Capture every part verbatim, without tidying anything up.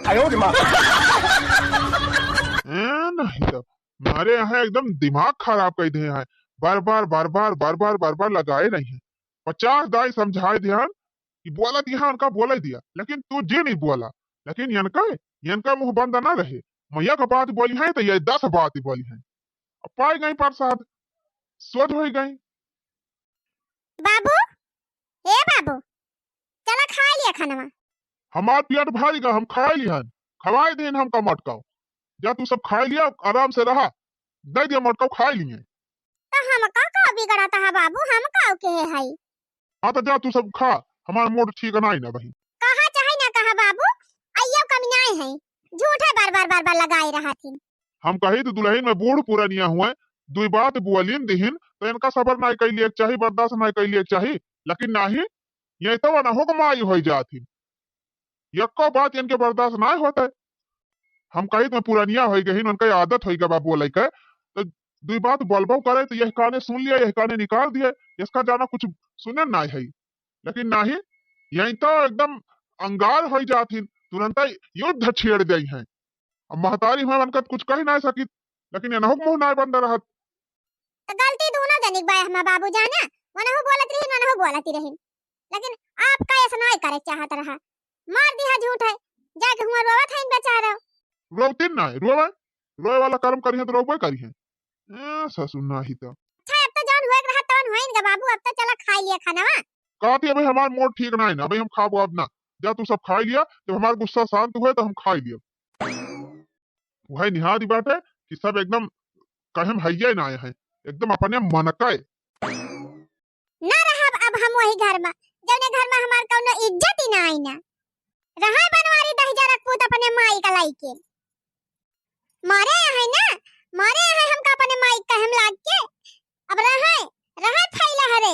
ए, नहीं तो मारे यहाँ एकदम दिमाग खराब कर दे हैं। बार बार, बार बार, बार बार, बार बार लगाए नहीं है। पचास दाई समझाए दिया कि बोला दिया, उनका बोले दिया, लेकिन तू जे नहीं बोला। लेकिन इनका, इनका मुंह बंद ना रहे। मैया का बात बोली है तो ये दस बात बोली है। अब पाए गई प्रसाद, सोच हो गई। बाबू, ए बाबू, चला खाए लिया खानवा। हमार पेट भर गया, हम खाए लिहन, खवाए दिन हमका मटकाओ। जा तू सब खाए लिया, आराम से रहा, दे दिया मटकाओ, खाए लिए। तो हमका का बिगड़ता है बाबू, हम का के है? हाँ तो जा तू सब खा, हमार मूड ठीक नाई ना बहिन। कहा चाहे ना कहा बाबू, अइयो कमी नाई है, झूठे बार बार, बार बार लगाए रहा थी। हम कही तो दुल्हन में बूढ़ पुरानिया हुए, दुई बात बोलिन दिहिन, तो इनका सबर नाई कैलिए के चाही, बर्दाश्त नाई कैलिए के चाही, लेकिन नाही, ये तो अनहो के माई होई जात ही। यक्को बात इनके बर्दाश्त नाई होता है। हम कही तो पुरानिया होई गई, उनका आदत होई गवा बोले के, तो दुई बात बोलबो करे तो यह काने सुन लिया, यह काने निकाल दिए, इसका जाना कुछ सुने नाई है। लेकिन नाही, यही तो एकदम अंगार होई जात ही, तुरंत युद्ध छेड़ दे हैं। अब महतारी हुए उनका कुछ कही नाई सकित, लेकिन इनहो के मुंह नाई बंद रहत। तो गलती दोनों जनिक बाय हमार बाबू जाना, वनहु बोलत रही, वनहु बोलत रही, लेकिन आपका ऐसा नाई करे चाहत रहा, मार दिया झूठ है, जाके हुआ रोवत है बेचारा। रोवतिन नाई, रोवे, रोवे वाला कर्म करी है तो रोवे करी है। ए, ससुर नाही तो। अच्छा, अब तो जौन होए के रहा तौन होइन गा बाबू, अब तो चला खाई लिया खानवा। कहती अबे हमार मूड ठीक नाई ना, अबे हम खाबो अब ना। जा तू सब खाई लिया, जब हमार गुस्सा शांत हुए तो हम खाई लिया। वही निहारी बाटे कि सब एकदम कहे में हइये ना आए हैं, एकदम अपने मन का है। ना रहब अब हम वही घर में, जौने घर में हमार कौनो इज्जत ही ना आई ना। रहा बनवारी दहिजर के पूत अपने माई का लाई के। मारे है ना, मारे है हमका अपने माई का हम लाग के। अब रहा, रहा फैला हरे,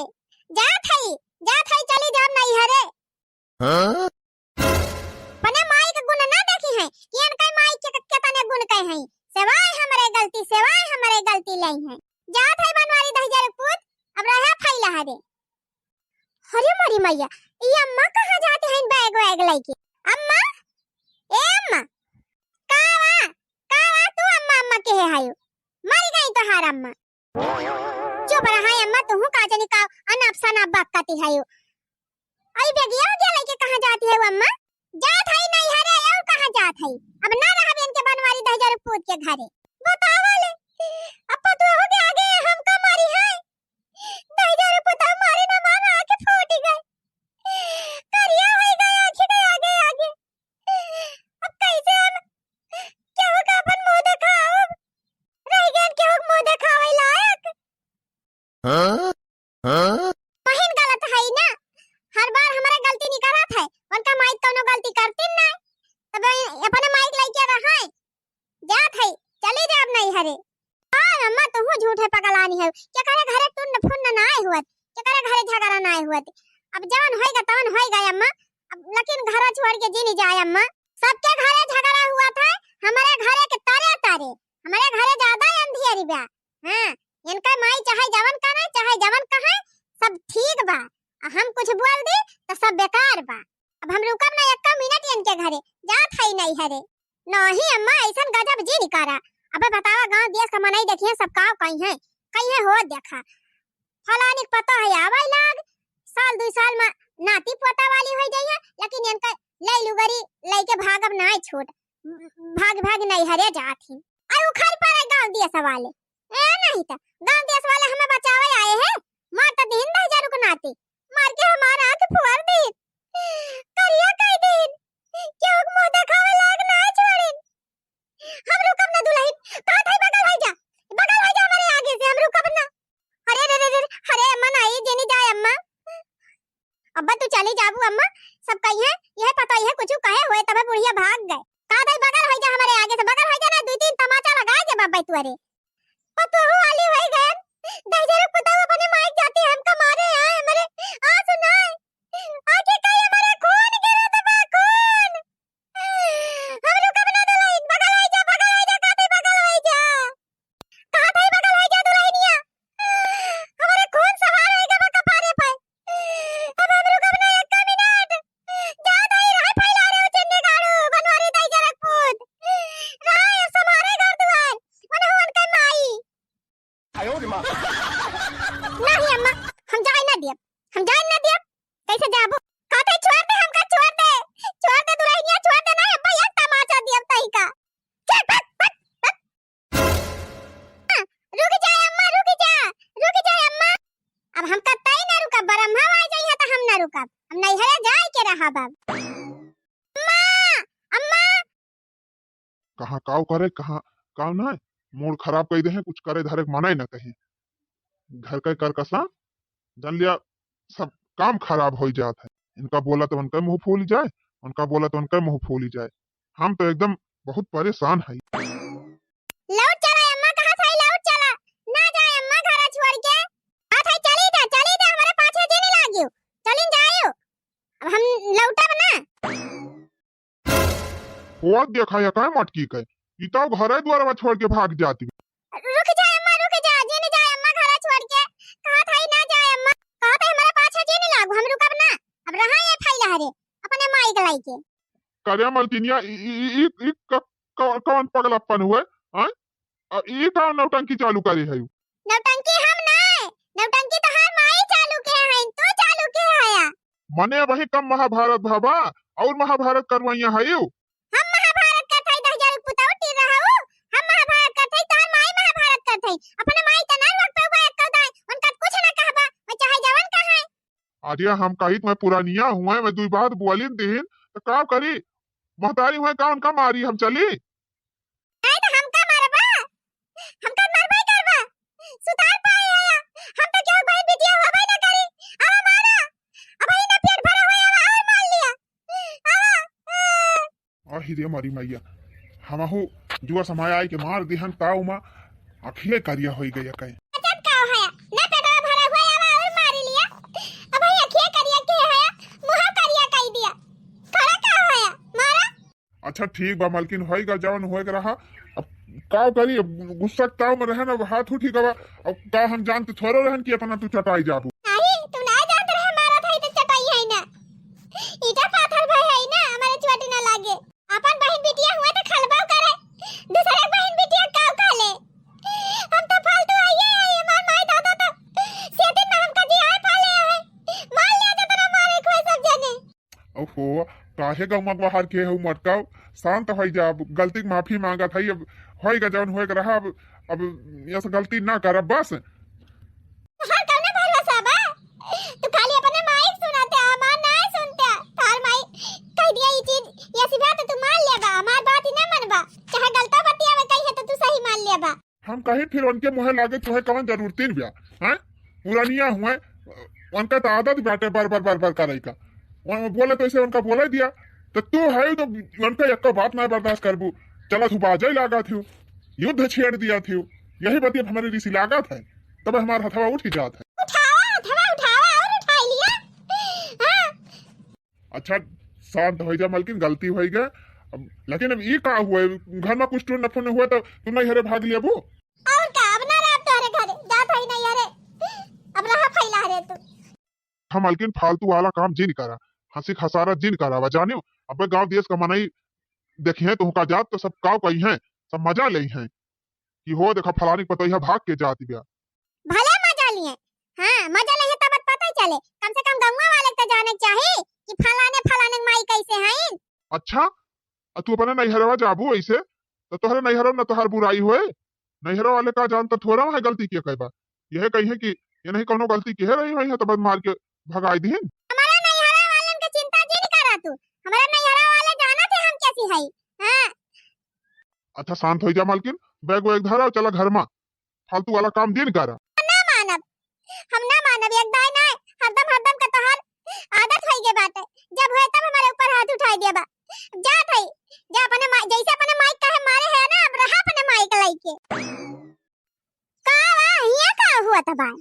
जात है, जात है, चली जाब नहीं हरे। हाँ? अपने माई के गुण ना देखी है कि इनके माई के, के तने गुण कहे हैं। सेवाय हमरे गलती, सेवाय हमरे गलती लई है। जात है बनवारी दहिजर पूत, अब रहा फैला हरे। अरे मोरी मैया, ई अम्मा कहाँ जाती हैं बैग वैग लेके? अम्मा, ए अम्मा, का वा, का वा तू अम्मा, अम्मा के है हायो? मर गई तोहार अम्मा। चुप रहा अम्मा, तुहू का जनी का अनाप शनाप बकती है। आई बेगिया उगिया लेके कहाँ जाती है अम्मा? जात है नहीं हरे, और कहाँ जात है? अब ना रहब इनके बनवारी दहिजर पूत के घरे। बतावा ले, अब पतोहू के आगे हमका मारी है। दहिजर पूत मारे ना मार आँख फूट गए। करिया हो गए आँख के आगे आगे। अब कैसे हम केहू का अपन मुंह देखाओ? रह गए केहू के मुंह देखावे लायक। हाँ? हाँ? बहिन गलत है ना, हर बार हमारे गलती निकलत है, उनका माई कौनो गलती करती ना, तब अपने माई के लेके रहे, जात है, चली जाब नहीं हरे। और अम्मा तुहू झूठे पगलानी है, केकरे घरे टुन्न फुन्न ना आए हुअत, केकरे घरे झगड़ा ना आए हुअत, अब जवन होएगा तवन होएगा अम्मा, अब लेकिन घर छोड़ के जी नहीं जाए अम्मा, सबके घरे झगड़ा हुआ था, हमारे घरे के तारे तारे, हमारे घरे ज्यादा अंधियारी बा। हाँ, इनका माई चाहे जवन करे, चाहे जवन कहे, सब ठीक बा। आ हम कुछ बोल दी तो सब बेकार बा। अब हम रुकब ना एक्का मिनट इनके घरे, जात है नहीं हरे। नहीं अम्मा, ऐसन गजब जी निकारा। अबे बतावा, गांव देश का मनई देखिए, सब काव कही है, कही है हो देखा, फलानी के पता है आवे लाग, साल दुई साल में नाती पोता वाली हो जाइए, लेकिन इनका ले लुगरी लेके भागब ना छोट, भाग भाग नहीं हरे जात ही। आई उखड़ पड़े गांव देश वाले। ए नहीं तो गांव देश वाले हमें बचावे आए हैं, मार तो दीन दहिजर के नाती, मार के हमार आँख फोड़ दीन, करिया कई दीन, केहू के मुंह देखावे लायक ना छोड़ीन। हम रुकब ना दुल्हन, कहा था बगल हो जा, बगल हो जा हमारे आगे से, हम रुकब ना। अरे रे रे रे, अरे अम्मा नहीं, जेनी जाए अम्मा। अब्बा तू चली जाबू अम्मा, सब कही है, यह पता ही है कुछ कहे हुए तबे बुढ़िया भाग गए। का दाई बगल हो जा हमारे आगे से, बगल हो जा ना, दो तीन तमाचा लगा दे बाबा तू। अरे पतोहू वाली हो गए, दहिजर पतोहू अपने माई जाती है, हमका मारे आए, हमारे आंसू ना आए। आगे कहीं हमारे खून गिरत बा, खून। हम रुकब ना दुल्हन, बगल हो जा, बगल हो जा, काते बगल हो जा। कहा था बगल हो जा दुल्हनिया। हमारे खून सवार हो गवा कपारे पे। अब हम रुकब ना एक मिनट। जा दाई, रहे फैला रे, चंडी गाड़ू, बनवारी दाई जरा नहीं अम्मा, हम जाए ना दियब, हम जाए ना दियब। कैसे जाबू? कहत है छोड़ दे हमका, छोड़ दे, छोड़ दे दुल्हनिया, छोड़ दे। नहीं अब्बा, एक तमाचा दियब तई का। चल, भग, भग, भग। हाँ, रुक जा अम्मा, रुक जा, रुक जा अम्मा। अब हम कतई ना रुकब, ब्रह्मा आ जाइए तो हम ना रुकब, हम नैहरे जाए के रहब अब। अम्मा, अम्मा। कहाँ काव करे, कहाँ काव ना, मूड खराब कई दे हैं, कुछ करे धरे के मना ही ना कहीं। घर का कर कसा, जान लिया, सब काम खराब हो जात है। इनका बोला तो उनका मुंह फूल जाए, उनका बोला तो उनका मुंह फूल जाए। हम तो एकदम बहुत परेशान है। लौट चला अम्मा, कहा था लौट चला, ना जाए अम्मा घर छोड़ के। कहा था चली जा, चली जा, हमारे पाछे जी नहीं लागियो, चलिन जायो, अब हम लौटब ना। होत देखा या काय मटकी के, ई तो घरे दुआरवा छोड़ के भाग जाती। रुक जा अम्मा, रुक जा, जी नहीं जाए अम्मा घर छोड़ के। कहा था ना जाए अम्मा, कहा था हमारे पाछे जी नहीं लागू, हम रुकब ना, अब रहा ये फैला हरे अपने माई के लाई के। करे मलकिनिया, ई, ई, ई, ई, ई क-, क-, कौन पगलापन हुए? आय? आ, ई कौन नौटंकी चालू करे है? नौटंकी हम ना, नौटंकी तो हर माई चालू के है, तू चालू के है। मने वही कम महाभारत भाबा और महाभारत करवाइया है यू। हम महाभारत करत है, दस हजार पुतौ टीर रहा हूँ, हम महाभारत करत है, तोहर माई महाभारत करत है। अपने माई के ना रोक पाऊबा, एक दाई, उनका कुछ ना कहबा, वो चाहे जवन कहे। अरे हम कही मैं पुरानिया हुए, मैं दुई बात बोलिन दिहिन, तो का करी? महतारी हुए का उनका मारी हम चली? नहीं तो हमका मारबा, हमका मारबा ही करबा। सुतार पाए आया, हम तो क्यों बहन बिटिया होबे ना करी। आवा मारा, अब ही ना पेट भरा हुआ, आवा और मार लिया। आवा, आ। आही रे मारी मैया, हमहू जुआ समय आए के मार दिहन ताऊ मा, अखिए करिया होई गया कहीं। अजब का होया, ना पेटवा भरा हुआ आवा और मारी लिया। अब ही अखिए करिया के होया, मुंह करिया कई दिया। खड़ा का होया, मारा। अच्छा ठीक बा मलकिन, होई गा जवन होए के रहा। अब का करी, अब गुस्सा के ताव में रहन, अब हाथ उठी गवा। अब का हम जानते थोड़ो रहन कि इतना तू चटाई जाबू। नहीं, तू ना जानत रहे मारत है तो चटाई है ना। ईटा पाथर भय है ना, हमारे चोट ना लागे। अपन बहन बिटिया हुआ तो खलबो करे, दूसरे बहन बिटिया का उठा ले। हम तो फालतू आइए, आइए, मार माई दादा तो सेटिन में हमका जिया पाले है। मार लिया तो तेरा मारे कोई सब जने। ओहो, काहे गौवा बाहर के हऊ मटकाऊ? शांत होई जा, अब गलती के माफी मांगत हई, अब होई गा जौन होए के रहा, अब, अब यस गलती ना करब बस। तोहार कौनो भरोसा बा? तू खाली अपने माई के सुनत है, हमार नाय सुनत है। तोहार माई कह दिया ई चीज, ये ऐसी बात तू मान लेबा, हमार बात ही ना मनबा। चाहे गलता बतिया में कही है तो तू सही मान लेबा। हम कही फिर उनके मुँहे लागे, तुहे कवन जरूरतीन ब्या, हैं? पुरानिया हुए, उनका तो आदत बाटे बर बर बर बर करे का। वो बोले तो ऐसे उनका बोले दिया, तो तू है तो उनका एको बात ना बर्दाश्त करबू। चला तू बाजे लागा थियो, युद्ध छेड़ दिया थियो, यही बतिया हमारे ऋषि लागत है, तब हमार हथवा उठ जात है। उठावा, हथवा उठावा और उठाई लिया। हाँ। अच्छा, शांत हो जा मलकिन, गलती हो गए। अब, लेकिन अब ई का हुआ? घर में कुछ टूट नफून हुआ तो तू नैहरे भाग लेबू? और का, अब ना रहब तोहरे घरे, जात हई नैहरे। अब रहा फैला रे तू। हम मलकिन फालतू वाला काम जिन करा, हंसी खसारा जिन करावा, जानियो। अबे गांव देश का मनई देखिए तोहका जात तो सब काव कही हैं, सब मजा लेई हैं। कि हो देखा फलानी के पतोहिया भाग के जात बिया। भले मजा लिए, हाँ, मजा लिए तब पता ही चले। कम से कम गौवा वाले के तो जाने के चाही कि फलाने फलाने के माई कैसे हैं। अच्छा, आ तू अपने नैहरवा जाबू ऐसे, तो तोहरे नैहरवा न तोहर बुराई होए। नैहरवा वाले का जानता थोड़ा है गलती के कइबा। यह कही है कि ये नहीं कोनो गलती के रही हुई है, तो बस मार के भगाई दीन। हमारा नैहरा वालन के चिंता जिन करा तू, हमारा नैहरा वाले जाना थे हम कैसी है। हाँ। अच्छा शांत हो जा मालकिन, बैग वैग धरा और चला घर में, फालतू वाला काम जिन करा। ना मानब, हम ना मानब, एक दाई ना, हरदम हरदम का तोहार आदत होई गे बाटे, जब होए तब हमारे ऊपर हाथ उठाई देबा। जा थई, जा अपने माई, जैसे अपने माई काहे मारे है ना, अब रहा अपने माई के लइके। का बा, हिया का हुआ था भाई?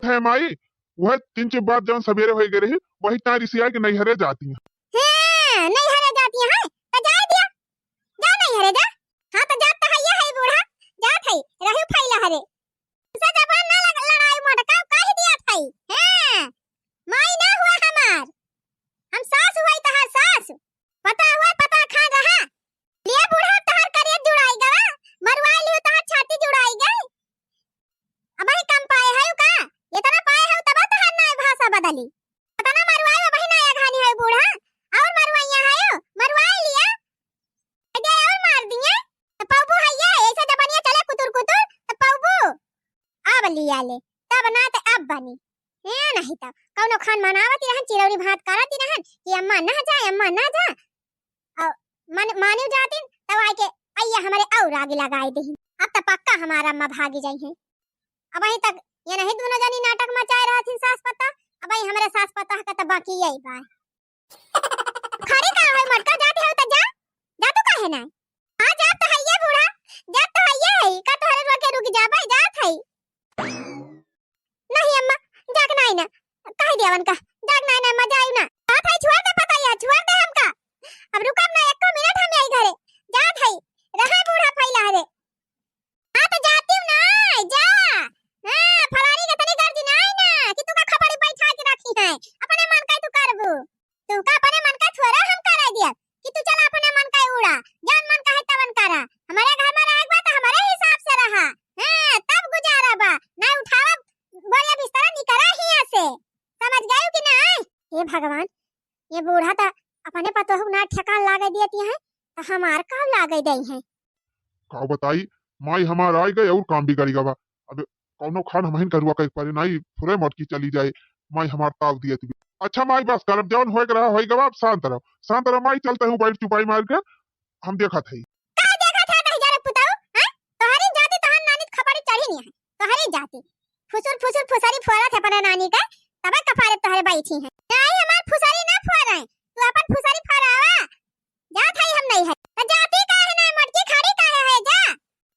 है माई, वह तीन चुप बात जौन सवेरे होई गए रही, वही तारी सिया के नैहरे जाती हैं। हाँ, नैहरे जाती हैं, तो जाए दिया, जा नैहरे जा। हाँ, तो जात तो है, ये है बूढ़ा, जात है, रहू फैला हरे। तुमसे जबान ना लग-, लड़ाई मोटका, कह दिया था। हाँ, माई ना हुआ हमार, हम सास हुआ तहार सास। पता हुआ, पता खा रहा। लिए बूढ़ा तहार करिया जुड़ाई गवा, मरवाई लियो तहार छाती जुड़ाई गई। अब चली। पता ना मरुआई में बहिन आया घानी है बूढ़ा, और मरुआइया है यो, मरुआई लिया। अरे और मार दिए, तो पौबू है ये, ऐसे जबनिया चले कुतुर कुतुर, तो पौबू। अब लिया ले, तब ना तो अब बनी। ए नहीं तो कौनो खान मनावत रहन, चिरौरी भात करत रहन कि अम्मा ना जा, अम्मा ना जा। और मन, मानियो जातिन, तब आके अइया हमरे और आगे लगाए देही। अब तो पक्का हमारा अम्मा भागी जाई है। अब वहीं तक ये नहीं दोनों जनी नाटक मचाए रहथिन सास पता, अब वहीं हमरे सास पता का तो बाकी यही बा। खड़ी का है मटका, जात है तो जा, जा तू काहे ना? हाँ जात तो है ये बूढ़ा, जात तो है ये है, का तोहरे रोके रुक जाबे, जात है। नहीं अम्मा, जाग नाई ना, कह दिया उनका, जाग नाई ना अम्मा, जाई ना। बात है छोड़ दे पता या, छोड़ दे हमका। अब रुकब ना एको मिनट हम यही घरे, जात है, रहा बूढ़ा फैला रे। हाँ तो जाती हूँ ना, जा। हाँ, फलानी के तनी गर्दी नाई ना, कि तू का खपड़ी बैठा के रखी है, अपने मन का तू करबू। तुमका अपने मन का थोड़ा हम करे दिया कि तू चला अपने मन का उड़ा, जौन मन का है तवन करा। हमारे घर में रहे के बा तो हमारे हिसाब से रहा। हाँ, तब गुजारा बा, ना उठावा बोरिया बिस्तरा निकरा हिया से। समझ गए कि ना? हे भगवान, ये बूढ़ा तो अपने पतोह ना ठेकान लागे दिए है, तो हमार काम लागे दे है। का बताई, माई हमार आइ गए और काम बिगड़ी गवा। अब कौनो खान हमहिन करुआ कइ परे नाई, फुरे मटकी चली जाए, माई हमार ताव दिए तू। अच्छा माई बस करब, जौन होए के रहा होई गवा, अब शांत रहो, शांत रहो माई, चलते हूँ बैठ चुपाई मार के, हम देखत हई। का देखत है दहिजरा पुताऊ, हैं? तोहरी जाति तोहर नानी खपड़ी चढ़ी नहीं है, तोहरी जाति। फुसुर फुसुर फुसरी फोरत है अपने नानी का, तबे कपारे तोहरे बैठी है। नहीं हमार फुसरी ना फोरे, तू अपन फुसरी फरावा। जात हई हम नहीं है। तो जाती काहे ना मटकी खड़ी काहे है जा?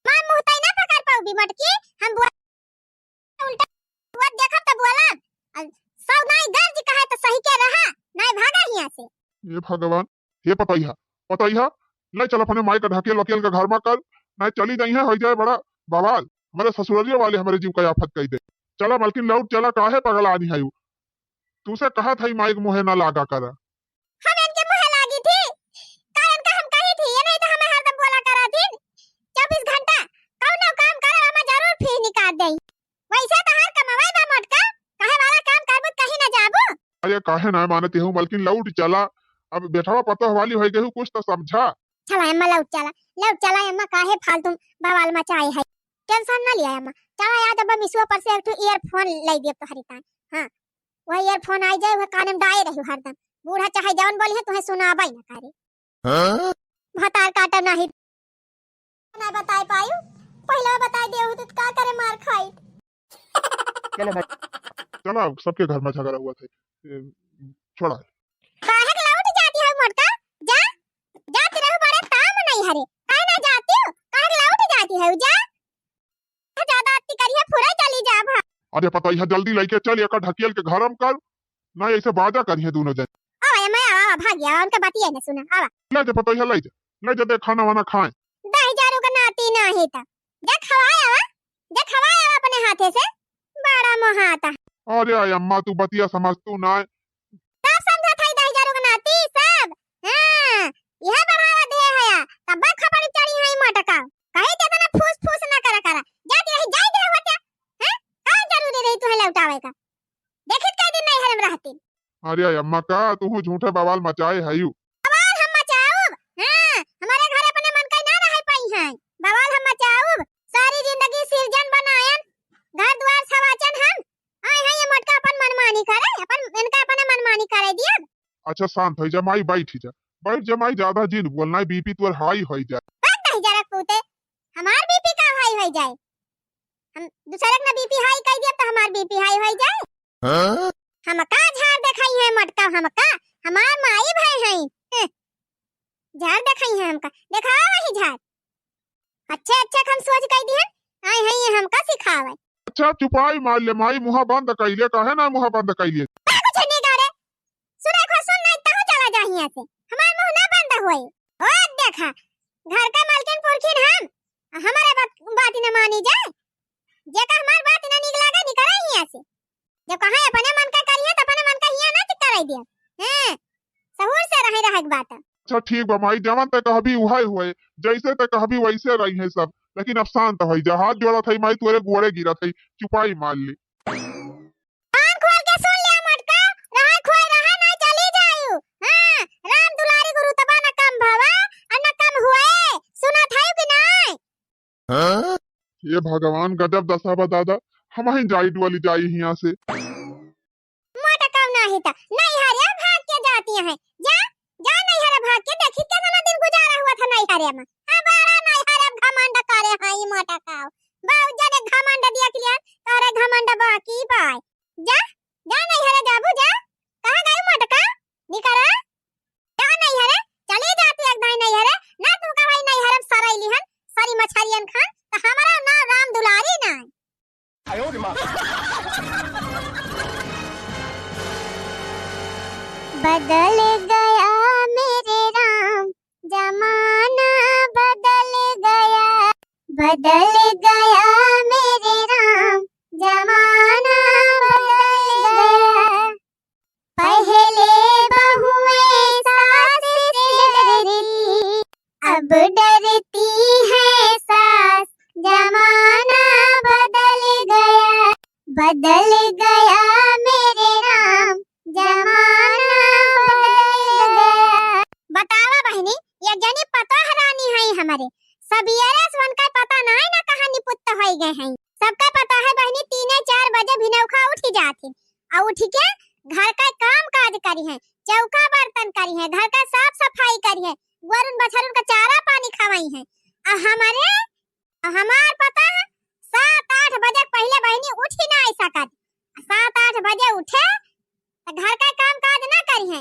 मार मुँह तई ना पकड़ पाउबी मटकी। हम बोल उल्टा हुआ देखब तो बोलब। अ, सब नाई गर्ज कहे तो सही के रहा, नाई भागा हिया से। हे भगवान, हे पतैहा, पतैहा, ले चल अपने माई का ढकेल वकेल के घर में कर, नाई चली जाई है, हो जाए बड़ा बवाल। हमारे ससुररिया वाले हमारे जीव का आफत कई दे। चला मलकिन लौट चला, काहे पगला आनी है यू? तू से कहा था माई के मुँहे ना लागा कर। हम इनके मुँहे लागी थी, कारण का हम कही थी, ये नहीं तो हमें हरदम बोला करा थी, चउबीस घंटा कौनो काम करे, हमें जरूर फीस निकाल दे। वैसे तो हर कमावे बा मोटका, कहे वाला काम करबू कहीं ना जाबू। अरे काहे ना मानते हो मलकिन, लौट चला, अब बेटवा पतोह वाली होई गई, कुछ तो समझा। चला अम्मा लौट चला, लौट चला अम्मा, काहे फालतू बवाल मचाए है, टेंशन ना लिया अम्मा। चला आज अब मिसुआ पर से एक ठो ईयरफोन लाई दिए तोहरी तान, हाँ, वह ईयरफोन आई जाए, वह काने में डाए रही हरदम। बूढ़ा चाहे जौन बोली है, तुहे सुनाबे न करे। हाँ? भतार काटा नहीं। ना बताए पायू, पहले बताए दे तो का करे मार खाई। चलो भाई। चला, सबके घर में झगड़ा हुआ था, ए, छोड़ा। काहे के लौट जाती है मोटका? जा, जाती रहो बड़े काम नहीं हरे। काहे ना जाती हो? काहे के लौट जाती है? जा। ज्यादा अति करिए, फुरे चली जाब। अरे पतैहा, जल्दी लइके चल, एका ढकियल के घर में कर, ना ऐसे बाजा करिए दोनों जन। आवा, ए, मैं आवा, आवा, भाग गया, उनका बतिया न सुना, आवा। ले जा पतैहा, ले जा, ले जा, दे खाना वाना खाए। दहिजरू का नाती ना है ता, जा खवाए आवा, जा खवाए आवा अपने हाथे से, बड़ा मोहाता। अरे अम्मा, तू बतिया समझ तू ना, सब समझत हई दहिजरू के नाती सब। हाँ, यह बढ़ावा दे हया, तब खपड़ी चढ़ी हई मटका। कहे के तना फूस फूस ना करा करा। जाती रही, जाई दे होत्या। हैं? का जरूरी रही तुहे लौटावे का? देखित कई दिन नहीं हरम रहती। अरे अम्मा, का तू झूठे बवाल मचाए हयू? बवाल हम मचाउब? हाँ, हमारे घर अपने मन का ना रह पाई हैं। बवाल हम मचाउब। सारी जिंदगी सिरजन बनायन, घर द्वार सवाचन हम। आए हैं ये मोटका अपन मनमानी करे, अपन इनका अपने मनमानी करे दिया। अच्छा शांत हो जा माई, बैठ जा, बैठ जा माई, ज्यादा जिन बोलना है, बीपी तोर हाई हो जाए। बात नहीं जरा पूते, हमार बीपी का हाई हो जाए? हम दूसरे का बीपी हाई कर दिया तो हमार बीपी हाई हो जाए? हाँ? हमका झार देखाई है मोटका, हमका, हमार माई भाई हैं। हं, झार देखाई है हमका, देखावा वही झार। अच्छे अच्छे हम सोच कई दिहन, आए हैं ये हमका सिखावे। अच्छा चुपाई मार ले माई, मुँह बंद कई ले, काहे ना मुँह बंद कई ले? का कुछ नहीं करे, सुने को सुन नहीं तहु चला जा हियां से, हमार मुँह ना बंद होए। ओ देखा, घर का मालकिन पुरखिन हम, हमारे बात, बात न मानी जाए, जेका हमार बात न निक लागे निकले हियां से। जब कहा अपने मन का करिए तो अपने मन का हियां ना चित कराई दिया। हैं, सहूर से रहे, रहे के बात। अच्छा ठीक बा माई, जवन ते कहबी उहे हुए, जैसे ते कहबी वैसे रही है सब, लेकिन अब शांत हो जा, हाथ जोड़त है माई, तोरे गोड़े गिरत है, चुपाई मार ली। कान खोल के सुन ले मोटका, हाँ? हे भगवान, गजब दसा बा दादा, हमहीं जाई डोली जाई हियाँ से। मोटकऊ नाही त नैहरे भाग के जाती हैं। जा, जा नैहरे भाग के, देखी केतना दिन गुजारा हुआ था नैहरे में। हाँ, बड़ा नैहरे घमंड करे हैं ई मोटकऊ। बहुत ज्यादा घमंड देख लिया, तोरे घमंड बाकी बाय। जा, जा नैहरे जाबू, जा। कहाँ गई मोटका? निकरा। जा नैहरे, चली जा तू एक दाई नैहरे। ना तू का भाई नैहरे में सराई लिहन, सरी मछरियन खान, त हमारा नाम राम दुलारी ना। बदल गया मेरे राम, जमाना बदल गया, बदल गया मेरे राम, जमाना बदल गया। पहले बहुएं सास से डरती, अब डरती है सास, जमाना बदल गया, बदल गया मेरे राम, जमाना बदल गया। बतावा बहिनी, एक जनी पतोह रानी है हमरे, सबेरे से उनका पता नहीं ना कहाँ निपुत्त होई गए हैं। सबका पता है बहिनी, तीने चार बजे भिनौखा उठ जात है, और उठ के घर का काम काज करी है, चौका बर्तन करी है, घर का साफ सफाई करी है, गोरुन बछरुन का चारा पानी खवाई है। आ हमारे, हमार पता है, सात आठ बजे पहले बहिनी उठ ही ना सकत। सात आठ बजे उठे तो घर का काम काज ना करी है,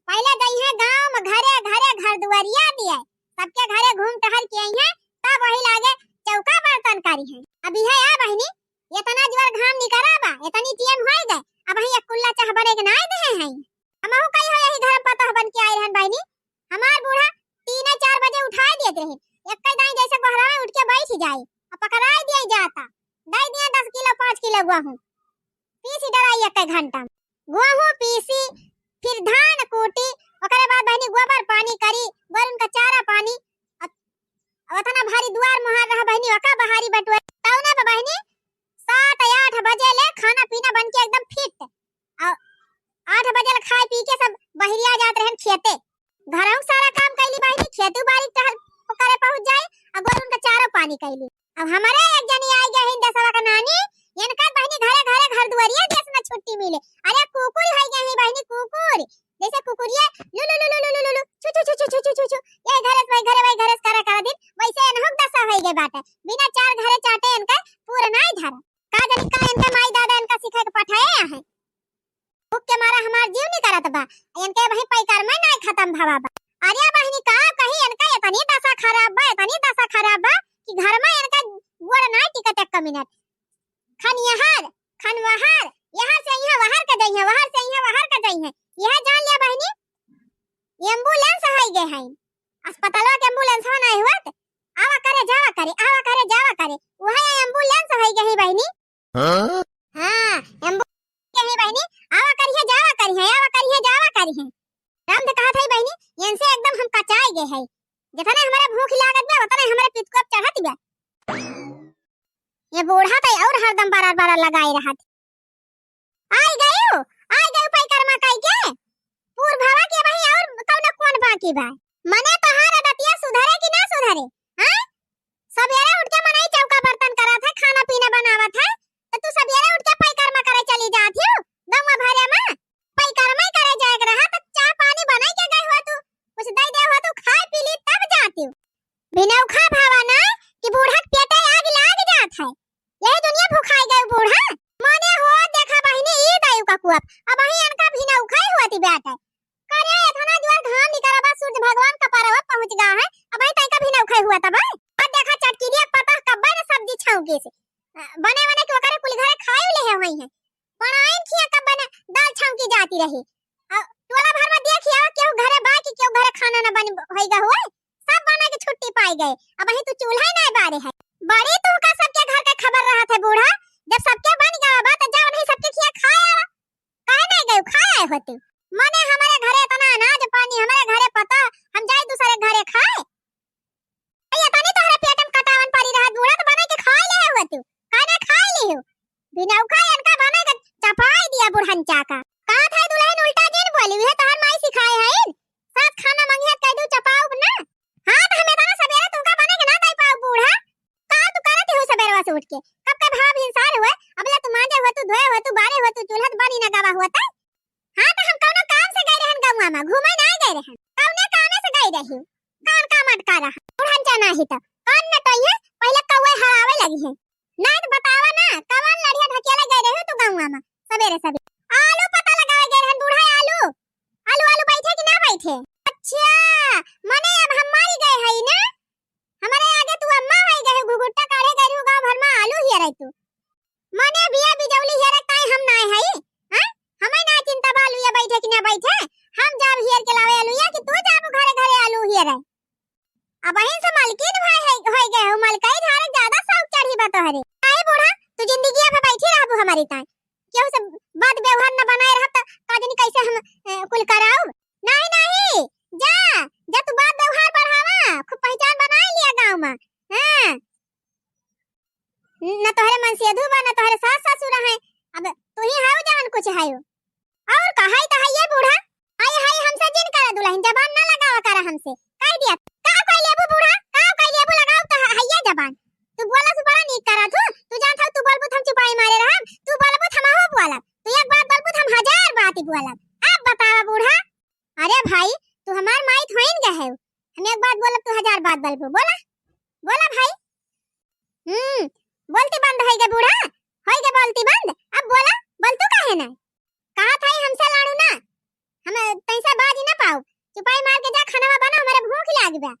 पहले गई है गाँव में, घरे घरे घर दुआरिया दिए, सबके घरे घूम टहर के आई है, तब वही लागे चौका बर्तन करी है। अब यह आ बहिनी, इतना जोर घाम निकरा बा, इतनी टेम होई गए, अबहीं एक कुल्ला चाह बने के नाय देहे हैं। हमहू कही हो यही घर में पतोह बन के आए रहन बहिनी, हमार बूढ़ा तीने चार बजे उठाए देत रहे, एक दाई जैसे कोहरा में उठ के बैठ जाई, आ पकड़ाए दिया जाता, दे दिया दस किलो पाँच किलो गेहूँ, पीसी डराई एक घंटा में। गेहूँ पीसी, फिर धान कूटी, ओकरे बाद बहिनी गोबर पानी करी, गोरुन का चारा पानी, अब, अब उतना भारी दुआर मुहार रहा बहिनी, ओका बहारी बटुआ, तौने पे बहिनी सात आठ बजे ले खाना पीना बन के एकदम फिट। और आठ बजे ले खाए पी के सब बहरिया जात रहन खेते। घरहू सारा काम कैली बहिनी, खेतू बारी टहल करे पहुँच जाए, और गोरुन का चारो पानी कैली। अब हमारे एक जनी आई गए हैं दसवा का नानी, इनका बहिनी घरे घरे घर दुआरिया देश में छुट्टी मिले। अरे कुकुर है गए हैं बहिनी, कुकुर, जैसे कुकुरिया लुलु लुलु लुलु लुलु, छु छु छु छु छु छु छु, ये घरे से वही घरे, वही घरे से करा करा दिन, वैसे इनहू के दसा होई गए बाटे। बिना चार घरे चाटे इनका पूरा नाई धरा। का जानी का इनका माई दादा इनका सिखा के पठाए हैं। भूख के मारा हमार जीव नहीं करत बा, इनके वही पैकार में नाई खत्म भवा बा। अरे बहिनी का कही, इनका इतनी दसा खराब बा, इतनी दसा खराब बा कि घर में इनका गोड़ नाई टिकत एक मिनट। खनियहर, खनवहर, यहाँ से यहाँ वहर के जइहे, वहर से यहाँ वहर के जइहे। यह जान लिया बहिनी, एम्बुलेंस होई गए हैं। अस्पतालवा के एम्बुलेंस हो नहीं हुआ त आवा करे, जावा करे, आवा करे, जावा करे। वह एम्बुलेंस होई गए हैं बहिनी। हाँ? हाँ, एम्बुलेंस के ही बहिनी, आवा करिहे, जावा करिहे, आवा करिहे, जावा करिहे। राम दे कहत है बहिनी, इनसे एकदम हम कचाए गए हैं। जितने हमारे भूख लागत बा, उतने हमारे पितकोप चढ़त बा। ये बूढ़ा तो और हरदम बरार बरार लगाए रहत। आई गयू, आई गयू पैकरमा कई के। पूर भवा के वही और कौनो कौन बाकी बा? मने तोहार आदतिया सुधरे कि ना सुधरे? हाँ? सबेरे उठ के मनई चौका बर्तन करत है, खाना पीना बनावत है, तो तू सबेरे उठ के पैकरमा करे चली जात हो गौवा भरे में। पैकरमा करे जाए के रहा तो चाह पानी बनाई के गई हो तू, कुछ दे दे हो तू, खाए पी ली तब जाती हो। बिनौखा भावा ना कि बूढ़ा के पेटे आग लाग जात है। यही दुनिया भुखाई गए बूढ़ा। मने हो देखा बहिनी ई दायु का कुआप, अब ही इनका बिनौखा ही हुआ ती बाटे। करे इतना जोर घाम निकला बा, सूरज भगवान का परवा पहुँच गया है, अब ही तैका बिनौखा हुआ तब। अब देखा चटकीलिया पता कब्बे न सब्जी छौंके से। अ, बने बने के ओकरे कुल घरे खाए ले है वही है। बनाइन खिया कब्बे न दाल छौंकी जाती रही। अ, टोला भर में देखिया केहू घरे बा कि केहू घरे खाना न बन होई गा हुए। सब बना के छुट्टी पाई गए। अब ही तू चूल्हा ही नहीं बारे है। बड़ी तुमका सबके घर के खबर रहत है बूढ़ा। जब सबके बन गया बा तो जाओ नहीं सबके खिया खाए आवा। काहे नहीं गए खाए आए होते? मने हमारे घरे इतना अनाज पानी, हमारे घरे पता, हम जाए दूसरे घरे खाए? ए, इतनी तोहरे पेट में कटावन पड़ी रहत बूढ़ा तो बना के खाए ले आए होते। काहे नहीं खाए ले हो? बिनौखा इनका बना के चपाई दिया बुढ़न चाका। का था दुल्हन उल्टा जिन बोली, यह तोहर माई सिखाए है। साथ खाना मंगिया कह दू चपाऊ ना। हाँ, तो हम इतना सबेरे तुमका बने के ना दे पाऊ बूढ़ा। का तू उठ के। कब का भाव भिनसार हुए, अबले तू मांजे हुए, तू धोए हुए, तू बारे हुए, तू चूल्हा त बनी ना गवा हुआ तै। हाँ, त हम कौनो काम से गए रहन गौवा मा, घूमे ना गए रहन, कौने कामे से गए रही, कौन काम अटका रहा? बुढ़न चाना ही त कौन न तो ये पहले कौवे हरावे लगी है। नहीं त बतावा ना, कौन लड़िया ढकेले गए रही तू गौवा मा सबेरे सबेरे? आलू पता लगावे गए रहन बूढ़ा, आलू, आलू, आलू बैठे कि ना बैठे? अच्छा, मने अब हम मारी गए हई ना? हमरे आगे तू अम्मा होई गए, घुघुट्टा काढ़े गए रहू गाँव भर मा आलू हियरे तू। मने बिया बिजौली हियरे ताई हम नाय हई, हाँ? हमें ना चिंता बा आलूया बैठे कि ना बैठे, हम जाब हियर के लावे आलूया कि तू जाबू घरे घरे आलू हियरे? अबहिन से मलकिन होई है, होई गए हो, मलकई धारे ज्यादा शौक चढ़ी बा तोहरे। काहे बूढ़ा, तू जिंदगिया भर बैठी रहबू हमारी ताई? केहू से बात व्यवहार न बनाए रहब त का जानी कैसे हम, ए, कुल कराऊ? नहीं, नहीं, जा, जा तू बात व्यवहार बढ़ावा, खूब पहचान बनाए लिया गाँव मा। हाँ, न तोहरे मनसेधू बा, न तोहरे सास ससुर हैं, अब तू ही हाउ जवन कुछ हाउ। और का, हाई त हाई ये बूढ़ा, हाई हाई हमसे जिन करा दुल्हन, जबान न लगावा करा हमसे, कह दिया। का कह लेबू बूढ़ा, का कह लेबू, लगाओ त ह-, हइये जबान। तू बोला से बड़ा नीक करा तू, तू जानत हऊ तू बोलबू त हम चुपाई मारे रहब, तू बोलबू त हमहू बोलब, तू एक बात बोलबू त हम हजार बात बोलब। अब बतावा बूढ़ा, अरे भाई, तू हमार माई थोइन गए है, हम एक बात बोलब तू हजार बात बोलबू, बोला, बोला भाई। हम्म, बोलती बंद होई गे बूढ़ा, होई गे बोलती बंद, अब बोला, बोलतू काहे ना? कहा था हमसे लाड़ू ना, हम तैसे बाज ही ना पाओ, चुपाई मार के जा खाना बना, हमारे भूख लाग बा।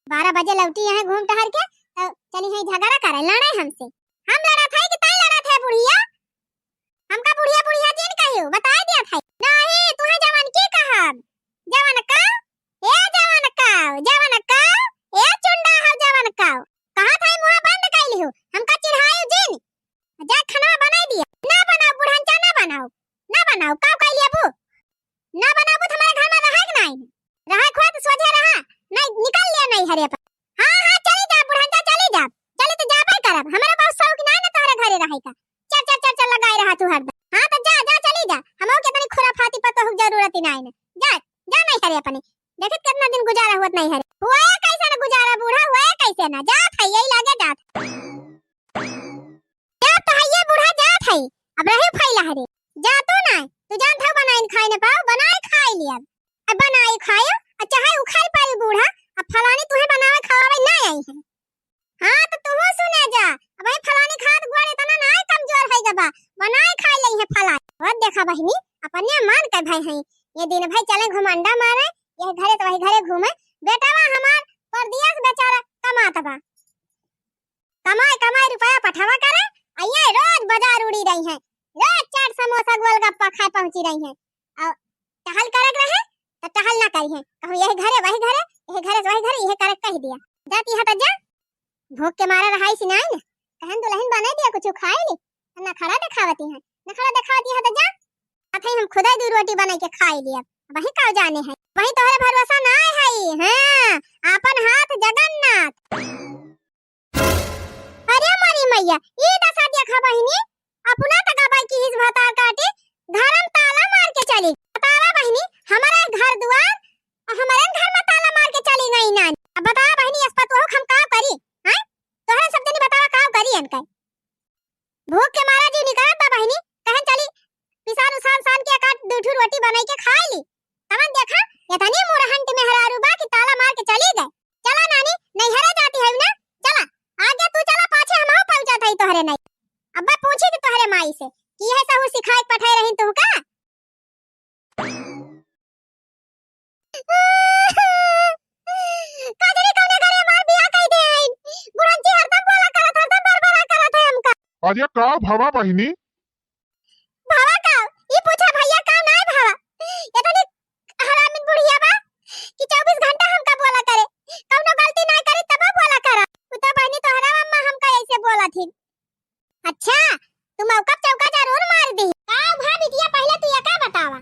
बारह बजे लौटी यहाँ घूम टहर के, तो चली है झगड़ा करे, लड़े हमसे। हम लड़ा था कि ताई लड़ा था बुढ़िया? हमका बुढ़िया बुढ़िया जिन कहियो, बताए दिया था। नहीं, तुहे जवन की कहब? जवन का? ए जवन का, जवन का, ए चुंडा हो जवन का। कहा था मुँह बंद कैली हो, हमका चिढ़ायो जिन। जा खाना बनाई दिया। ना बनाओ बुढ़नचा, ना बनाओ, ना बनाओ, का कैली अबू? ना बनाबू त हमारे घर मा रहे के नाई। रहे के होए त सोझे रहा, नाई निकल लिया नैहरे पर। हाँ, हाँ, चली जा बुढ़नचा, चली जा, चली त जाबे करब। हमरे बहुत शौक नाई ना तोहरे घरे रहे का। चल, चल, चल, चल, लगाए रहा तू हरदम। हाँ, त जा, जा, चली जा। हमहू के तनी खुराफाती पतोह के जरूरत ही नाई ना। जा, जा नैहरे अपने। देखत कितना दिन गुजारा हुआ नैहरे। हुए कैसे ना गुजारा बूढ़ा, हुए कैसे ना। जात है, यही लागे जात। जात है ये बूढ़ा, जात है। अब रहे फैला हरे। जा तू ना, तू जान था बनाइन खाए न पाओ, बनाए खाए लिया। अब बनाए खायो, आ चाहे उखाड़ पाई बूढ़ा, अब फलानी तुहे बनावे खवावे ना आई है। हाँ, तो तू सुने जा, अब ये फलानी खात गोड़ इतना ना कमजोर है गबा, बनाए खाए लई है फलानी। और देखा बहिनी, अपने मान के भाई हैं, ये दिन भाई चले घुमंडा मारे, ये घरे तो वही घरे घूमे, बेटावा हमार परदेस बेचारा कमात बा। कमाए कमाए रुपया पठावा करे, आ ये रोज बाजार उड़ी रही है, रोज चाट समोसा गोलगप्पा खाए पहुंची रही है। और टहल करक रहे तो टहल ना करी है, कहूँ यही घरे वही घरे, यही घरे से वही घरे, यही करक कह दिया। जाती है तो जा, भूख के मारा रहाई सी नाई न, कहन दुल्हन बनाई दिया कुछ खाए ली, नखड़ा दिखावती है, नखड़ा दिखावती है तो जा। अथई हम खुदे दू रोटी बनाई के खाई लिया, वही का जाने है, वही तोहरे भरोसा ना है। हाँ, आपन हाथ जगन्नाथ। अरे मोरी मैया, ई दशा देखा बहिनी, अपना त गबई की हिस भतार काटे, घर में ताला मार के चली। बतावा बहिनी, हमारे घर दुआर, हमारे घर में ताला मार के चली गई नानी। अब बतावा बहिनी, इस पर तो हम का करी, हैं? तोहरे सब जनी बतावा का करी इनका। भूख के मारा जी निकलत बा बहिनी, कहन चली पिसान उसान सान के एकाध दू ठू रोटी बनाई के खाई ली। तवन देखा, इतनी मुरहंट मेहरारू बा कि ताला मार के चली गए। चला नानी, नैहरे जाती है ना, चला, आगे तू चला, पाछे हमहू पहुंचत हई तोहरे नहीं। अब्बा पूछी थी तोहरे माई से कि यह सहू सिखाए के पठाए रही तू का? काजरी कौने घरे हमार बियाह कई दे आइन। बुढ़ंची हरदम बोला करत, हरदम बरबरा करत है हमका। अरे का भवा बहिनी? भवा का? ई पूछा भैया का नाय भवा। इतनी हरामी बुढ़िया बा कि चउबीस घंटा हमका बोला करे। कौनो गलती नाय करे तबो बोला करा। उ तो बहिनी तोहरा अम्मा हमका ऐसे बोला थी। अच्छा, तू मौका चौका जरूर मार दी। का भा बिटिया, पहले तू एका बतावा।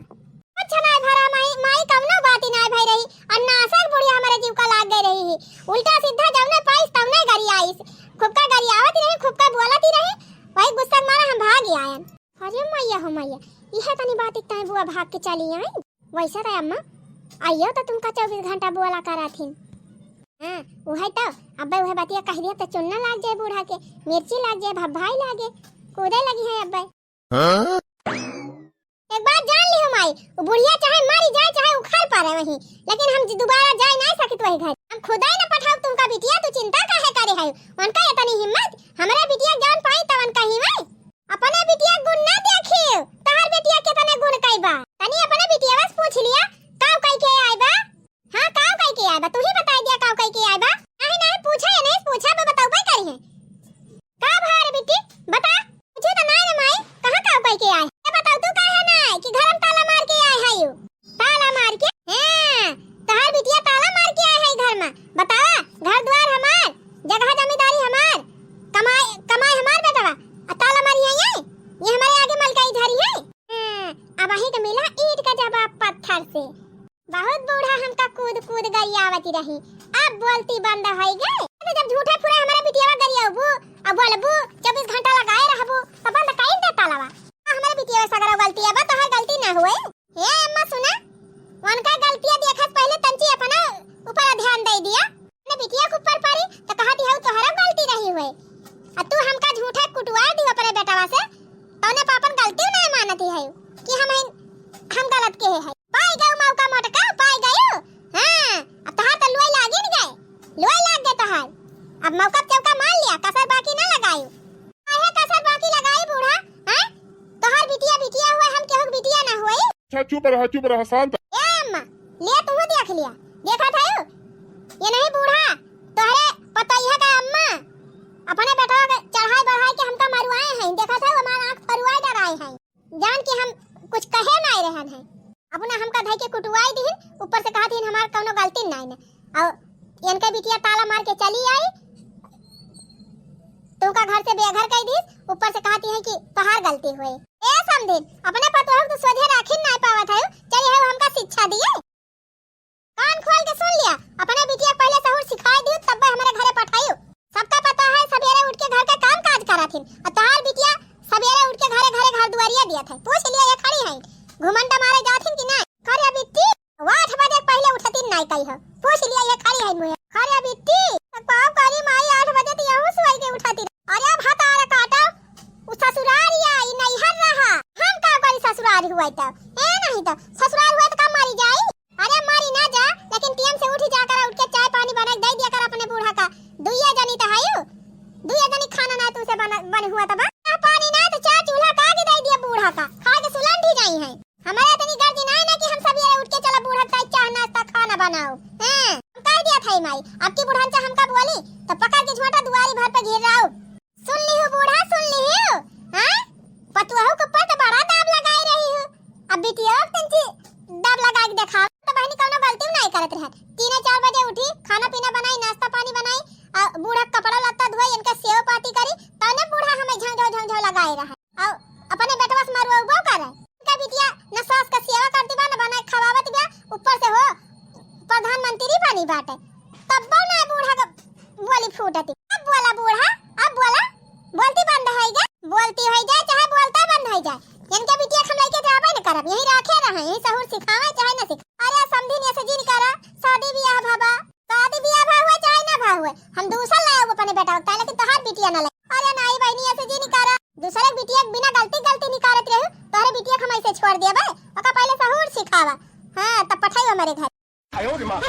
अच्छा नाय भरा माई, माई कवनो बात ही नाय भई रही। और नासक बुढ़िया हमारे जीव का लाग गई रही। उल्टा सीधा जौने पाइस तौने गरियाइस। खूब का गरियावत ही रही, खूब का बोलत ही रही। वही गुस्सा के मारा हम भाग ही आयन। अरे मैया हो मैया, यह तनी बात एक ताई बुआ भाग के चली आई। वैसे तो अम्मा, आइयो तो तुमका चउबीस घंटा बोला करा थी। हाँ, उहै तो, अब्बै उहै बतिया कहि दिया तो चुन्ना लाग जाए बूढ़ा के, मिर्ची लाग जाए, भभ्भाई लागे, कूदै लगिहैं अब्बै। हाँ? एक बात जान लिहो माई, उ बुढ़िया चाहे मरि जाए, चाहे उखड़ परे वहीं, लेकिन हम दुबारा जाए नाहीं सकित वही घर। हम खुदै न पठाउब तुमका बिटिया, तू चिंता काहे करे है? उनका इतनी हिम्मत, हमरे बिटिया जौन पाई तवन कही वही। अपने बिटिया गुण ना देखियो, तोहार बिटिया कितने गुण कई बा। तनी अपने बिटिया से पूछ लिया, काव कई के आए बा? हाँ, काव कई के आए बा? तू ही बताई दिया काव कई के आए बा। नहीं, नहीं, पूछा या नहीं पूछा, अब बतौबे करी है। का भा रे बिट्टी, बता। पूछे तो नाई रे माई, कहाँ काव कई के आए? ये बताओ तू काहे ना आए कि घर में ताला मार के आए है यू? ताला मार के? हाँ, तोहार बिटिया ताला मार के आए है घर में। बतावा, घर द्वार हमार, जगह जमींदारी हमार, कमाई, कमाई हमार बेटवा, आ ताला मारी है ये? ये हमारे आगे मलकाई धरी है? हाँ, अब अही के मिला ईंट का जवाब पत्थर से। बहुत बूढ़ा हमका कूद कूद गरियावत रही, अब बोलती बंद होई गए। तो जब झूठे फुरे हमारे बिटियावा गरियाबू, अब बोलबू, चउबीस घंटा लगाए रहबू, तो बंद कइल दे तालावा। हमारे बिटियावा सगरो गलती, अब तोहर गलती ना हुए। हे अम्मा सुना, उनका गलतियाँ देखत पहले तंची अपना ऊपर ध्यान दे दिया। अपने बिटिया के ऊपर पड़ी तो कहती है तोहरा गलती रही हुए। आ तू हमका झूठे कुटवा दी अपने बेटवा से, तौने पर अपन गलती नहीं मानती है कि हम, हम गलत के है। पाई गयो मौका मोटका, पाई गयो। हाँ, अब तोहार तो लोई लागिन गए, लोई लाग गए तोहार। अब मौका चौका मार लिया, कसर बाकी ना लगाई। काहे कसर बाकी लगाई बूढ़ा, हैं? तोहार बिटिया बिटिया हुए, हम केहू के बिटिया ना हुए। अच्छा चुप रहा, चुप रहा, शांत। ए अम्मा, ले तू देख लिया, देखा था यू? ये नहीं बूढ़ा, तोहरे पतोहिया का अम्मा, अपने बेटवा के चढ़ाई बढ़ाई के हमका मरुआए हैं, देखा था हमार आँख फरुआई डराए हैं। जान के हम कुछ कहे नाई रहन है। अब ना हमका धई के कुटुआई दिहिन, ऊपर से कहत हिन हमार कौनो गलती नाई ने। और इनके बिटिया ताला मार के चली आई, तुमका घर से बेघर कई दिस, ऊपर से कहती है कि तोहार गलती हुई। ए समधिन, अपने पतोह के तो सोझे राखी नाई पावत है, चली है हमका शिक्षा दिए। कान खोल के सुन लिया, अपने बिटिया के पहले सहूर सिखाई दियो, तब्बे हमरे घरे पठाइयो। सबका पता है, सबेरे उठ के घर के काम काज करत हिन, और तोहार बिटिया सबेरे उठ के घरे घरे घर दुआरिया दियत है। पूछ लिया, ये खड़ी है, घुमंड मारे जात हिन कि नाई? करे बिट्टी, आठ बजे के पहले उठतिन नाई कही हो। पूछ लिया, ये खड़ी है मुहे। करे बिट्टी, तो का करी माई, आठ बजे तो यहू सोई के उठतिन। अरे भतार काटा, उ ससुरार या, ई नैहर रहा। हम का करी ससुरार हुआ तो? ए नहीं तो, ससुरार हुआ तो का मरी जाई? अरे मरी ना जा, लेकिन टेम से उठी जा करा, उठ के चाय पानी बना के दे दिया कर अपने बूढ़ा का। दुइया जनी तो हयू, दुइया जनी खाना ना तू से बना, बन हुआ तब। चाय पानी ना तो चाय चूल्हा का के दे दिया बूढ़ा का, खा के सुलंठी जाई है। हमारे इतनी गर्जी ना है ना कि हम सबेरे उठ के चला बूढ़ा का चाय नाश्ता खाना बनाओ। हैं, हम कह दिया था माई, अब की बुढ़ान से हमका बोली तो पकड़ के झोंटा दुआरी भर पे घेर रहा। सुन लिहू बूढ़ा, सुन लिहू, हाँ? पतुआहू के ऊपर तो बड़ा दाब लगाई रही हूँ, अब बिटिया के तंची दाब लगा के देखा। तो बहनी कौनो गलती नहीं करत रहे, तीन चार बजे उठी, खाना पीना बनाई, नाश्ता पानी बनाई, आ बूढ़ा के कपड़ा लत्ता धोई, इनका सेवा पाती करी, तौने बूढ़ा हमें झंझो झंझो लगाए रहे। और अपने बेटवा से मरुआ उबो करे। इनका बिटिया न सास का सेवा करती बा, न बनाए खवावत बा, ऊपर से हो प्रधानमंत्री बनी बाटे, तब्बो ना बूढ़ा के बोली फूटती। अब बोला बूढ़ा, अब बोला, बोलती बंद होई जा, बोलती होई जाए चाहे बोलता बंद होई जाए, इनके बिटिया के हम लेके जाबे न करब, यहीं राखे रहे, यहीं सहूर सिखावे चाहे न सिखावे। अरे समधिन ऐसे जिन करा, शादी बियाह भवा, शादी बियाह भा हुए चाहे ना भा हुए, हम दूसर ले आऊ अपने बेटा का, लेकिन तोहार बिटिया ना ले। अरे नाई बहनी ऐसे जिन करा, दूसरे के बिटिया के बिना गलती गलती निकारत रहू, तोहरे बिटिया के हम ऐसे छोड़ देबे, ओका पहले सहूर सिखावा, हाँ तब पठाई हमारे घर। आयो रे माँ।